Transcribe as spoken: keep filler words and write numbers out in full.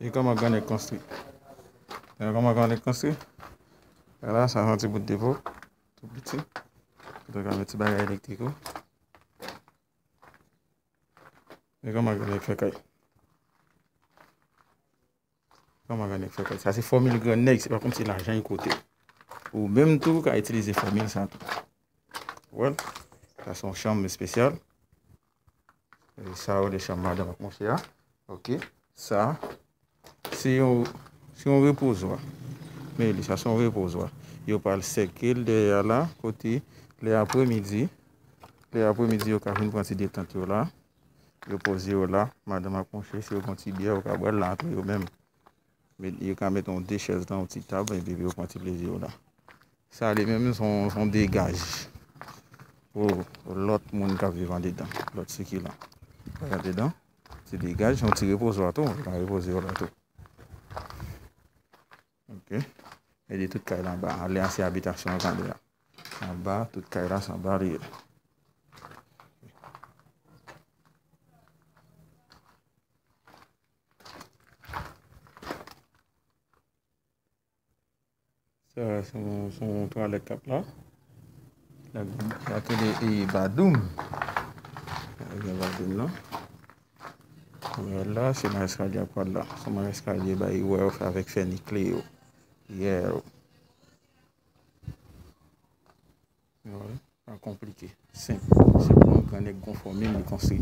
E kòman gran nèg konstwi? E kòman gran nèg konstwi? Ala, sa se yon ti bout depo, tou piti. Kote w ka met ti bagay elektrik ou. E kòman gran nèg fè kay? Kòman gran nèg fè kay? Sa se fòmil gran nèg, se pa kòmsi lajan e kote. Ou menm tou ka itilize fòmil sa tou. Well, sa se yon chanm espesyal. E sa yo de chanm madanm ak monchè a. Ok. Sa, se yon, se yon repozwa. Men li, sa se yon repozwa. Yo pral sèke l dèyè a la, kote lè apremidi, lè apremidi yo ka vin pran ti detant yo la. Yo poze yo la, madanm ak monchè, si yo pran ti byè, yo ka bwè l la antre yo menm. Men yo ka met yon de chèz nan yon ti tab, epi yo pran ti plezi yo la. Sa li menm se yon, se yon degaj pou lòt moun k ap viv andedan, lòt sikilan. Andedan, ti degaj, yon ti repozwa tou, yo ka repoze yo la tou. Ok. E de tout kay la anba. Ale a se abitasyon an kande la. Anba, tout kay la, se anba li ye. Sa, se yon, se yon twalèt k ap la. La, la tou de e badoum. Sa gen badoum nan. Wè la, se nan eskalye a pral la. Se yon eskalye bay wè yo fè avèk fè ni kle yo. Yeah. Wè. Pa konplike. Senp. Senpleman, gran nèg gon fòmil li konstwi.